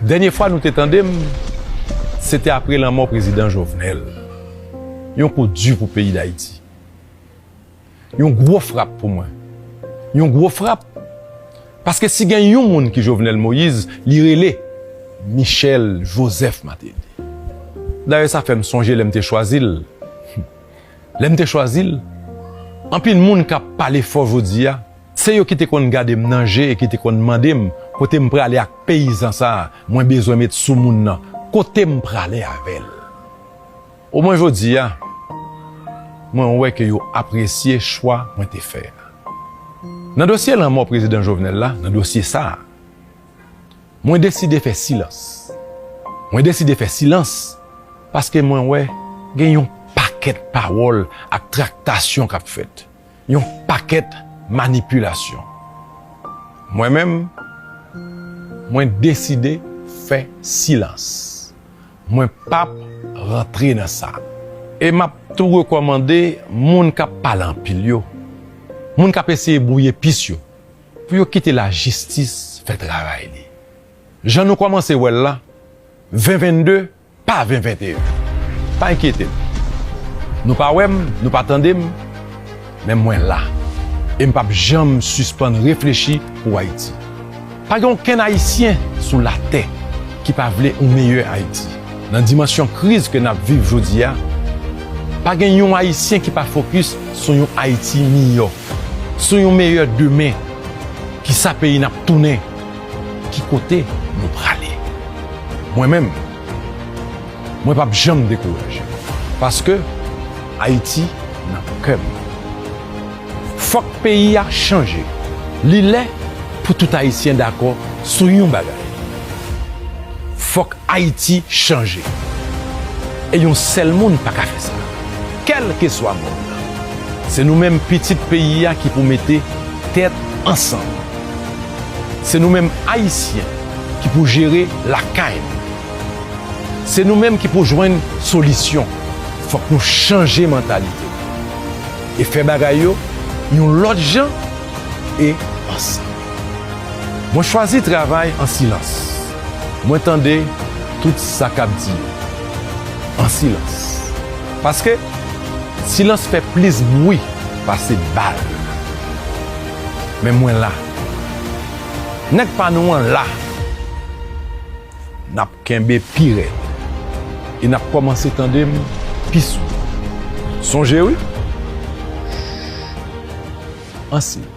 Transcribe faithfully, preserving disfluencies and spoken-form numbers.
Dènye fwa nou te tande m, se te apre lanmò prezidan Jovenel. Yon kou di pou peyi Dayiti. Yon gwo frap pou mwen. Yon gwo frap. Paske si gen yon moun ki Jovenel Moïse, li rele Michel Joseph Martelly. Dayè, sa fè m sonje lè m te chwazi l. Lè m te chwazi l, anpil moun k ap pale fò jodi a, se yo ki te konn gade m nan je e ki te konn mande m kote m prale ak peyizan sa a mwen bezwen met sou moun nan, kote m prale avè l. Omwen jodi a, mwen wè ke yo apresye chwa mwen te fè a. Nan dosye lanmò prezidan Jovenel la, nan dosye sa a, mwen deside fè silans. Mwen deside fè silans paske mwen wè gen yon pakèt pawòl ak traktasyon k ap fèt. Yon pakèt manipilasyon. Mwen menm, mwen deside fè silans. Mwen p ap rantre nan sa. E m ap tou rekòmande moun k ap pale anpil yo, moun k ap eseye bwouye pis yo, pou yo kite lajistis fè travay li. Jan nou kòmanse wè l la, ven venn de pa ven venteyen. Pa enkyete n. Nou pa wè m, nou pa tande m, men mwen la. E m p ap janm sispann reflechi pou Ayiti. Pa gen okenn Ayisyen sou latè ki pa vle yon meyè Ayiti. Nan dimansyon kriz ke n ap viv jodi a, pa gen yon Ayisyen ki pa fokis sou yon Ayiti miyò, sou yon meyè demen, ki sa peyi n ap tounen, ki kote nou prale. Mwen menm, mwen p ap janm dekouraje, paske Ayiti nan kè m. Fòk peyi a chanje. Li lè pou tout Ayisyen dakò sou yon bagay. Fòk Ayiti chanje. E yon sèl moun pa ka fè sa, kèlkeswa moun nan. Se nou menm pitit peyi a ki pou mete tèt ansanm. Se nou menm Ayisyen ki pou jere lakay nou. Se nou menm ki pou jwenn solisyon. Fòk nou chanje mantalite e fè bagay yo yon lòt jan e ansanm. Mwen chwazi travay an silans. Mwen tande tout sa k ap di yo an silans. Paske silans fè plis bri pase bal. Men mwen la. Nèg pa nou an la. N ap kenbe pi rèd. E n ap kòmanse tande m pi souvan. Sonje wi. An silans.